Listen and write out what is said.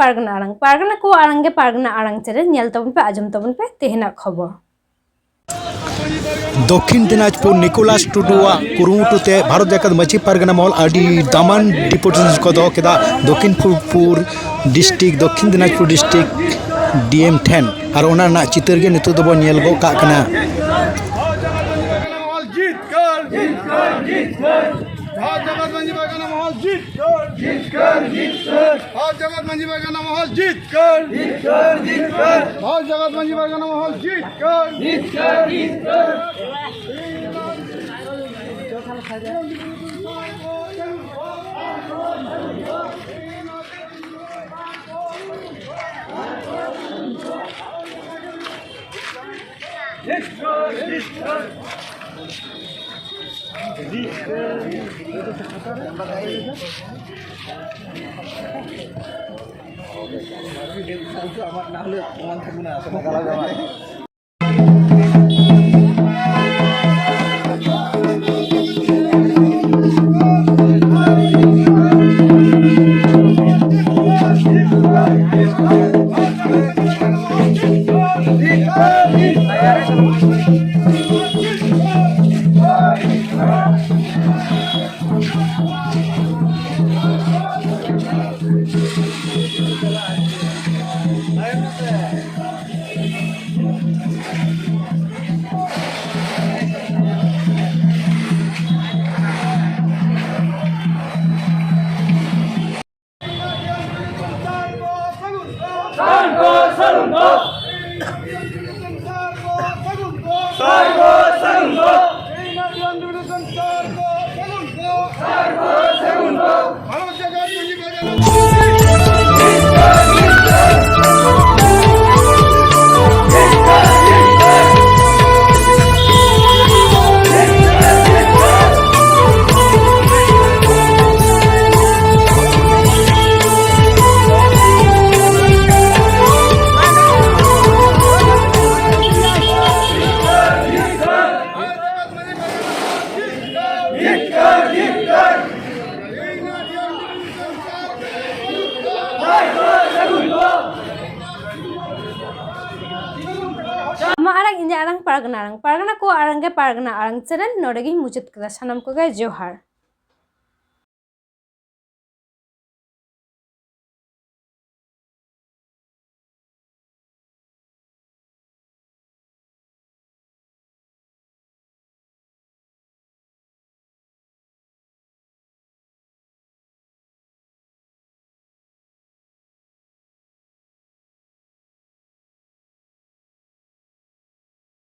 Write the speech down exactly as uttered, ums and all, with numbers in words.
ᱯᱟᱨᱜᱟᱱᱟ ᱟᱲᱟᱝ, ᱯᱟᱨᱜᱟᱱᱟ ᱠᱚᱣᱟᱜ ᱟᱲᱟᱝ ᱜᱮ ᱯᱟᱨᱜᱟᱱᱟ ᱟᱲᱟᱝ ᱪᱮᱱᱮᱞ, ᱧᱮᱞ ᱛᱟᱵᱚᱱ ᱯᱮ, ᱟᱸᱡᱚᱢ ᱛᱟᱵᱚᱱ ᱯᱮ ᱛᱮᱦᱮᱧᱟᱜ ᱠᱷᱚᱵᱚᱨ᱾ ᱫᱚᱠᱠᱷᱤᱱ ᱫᱤᱱᱟᱡᱽᱯᱩᱨ ᱱᱤᱠᱳᱞᱟᱥ ᱴᱩᱰᱩᱣᱟᱜ ᱠᱩᱨᱩᱢᱩᱴᱩ ᱛᱮ ᱵᱷᱟᱨᱚᱛ ᱡᱟᱠᱟᱛ ᱢᱟᱹᱡᱷᱤ ᱯᱟᱨᱜᱟᱱᱟ ᱢᱚᱦᱚᱞ ᱟᱹᱰᱤ ᱫᱟᱢᱟᱱ ᱰᱤᱯᱩᱴᱮᱥᱚᱱ ᱠᱚ ᱫᱚᱦᱚ ᱠᱮᱫᱟ ᱫᱚᱠᱠᱷᱤᱱᱯᱩᱨ ᱰᱤᱥᱴᱨᱤᱠᱴ, ᱫᱚᱠᱠᱷᱤᱱ ᱫᱤᱱᱟᱡᱽᱯᱩᱨ ᱰᱤᱥᱴᱨᱤᱠᱴ ᱰᱤ ᱮᱢ ᱴᱷᱮᱱ᱾ ᱟᱨ ᱚᱱᱟ ᱨᱮᱱᱟᱜ ᱪᱤᱛᱟᱹᱨ ᱜᱮ ᱱᱤᱛᱚᱜ ᱫᱚᱵᱚᱱ ᱧᱮᱞ ᱜᱚᱫ ᱠᱟᱜ ᱠᱟᱱᱟ᱾ ᱡᱤᱛᱠᱟᱨ, ᱡᱤᱛᱠᱟᱨ, ᱡᱤᱛᱠᱟᱨ। ᱵᱷᱟᱨᱚᱛ ᱡᱟᱠᱟᱛ ᱢᱟᱹᱡᱷᱤ ᱯᱟᱨᱜᱟᱱᱟ ᱢᱚᱦᱚᱞ ᱡᱤᱛᱠᱟᱨ, ᱡᱤᱛᱠᱟᱨ, ᱡᱤᱛᱠᱟᱨ। ᱵᱷᱟᱨᱚᱛ ᱡᱟᱠᱟᱛ ᱢᱟᱹᱡᱷᱤ ᱯᱟᱨᱜᱟᱱᱟ ᱢᱚᱦᱚᱞ ᱡᱤᱛᱠᱟᱨ, ᱡᱤᱛᱠᱟᱨ, ᱡᱤᱛᱠᱟᱨ। ᱵᱷᱟᱨᱚᱛ ᱡᱟᱠᱟᱛ ᱢᱟᱹᱡᱷᱤ ᱯᱟᱨᱜᱟᱱᱟ ᱢᱚᱦᱚᱞ ᱡᱤᱛᱠᱟᱨ, ᱡᱤᱛᱠᱟᱨ, ᱡᱤᱛᱠᱟᱨ। ᱯᱟᱨᱜᱟᱱᱟ ᱟᱲᱟᱝ, ᱯᱟᱨᱜᱟᱱᱟ ᱠᱚᱣᱟᱜ ᱟᱲᱟᱝ ᱜᱮ ᱯᱟᱨᱜᱟᱱᱟ ᱟᱲᱟᱝ ᱪᱮᱱᱮᱞ᱾ ᱱᱚᱰᱮ ᱜᱤᱧ ᱢᱩᱪᱟᱹᱫ ᱠᱮᱫᱟ᱾ ᱥᱟᱱᱟᱢ ᱠᱚᱜᱮ ᱡᱚᱦᱟᱨ᱾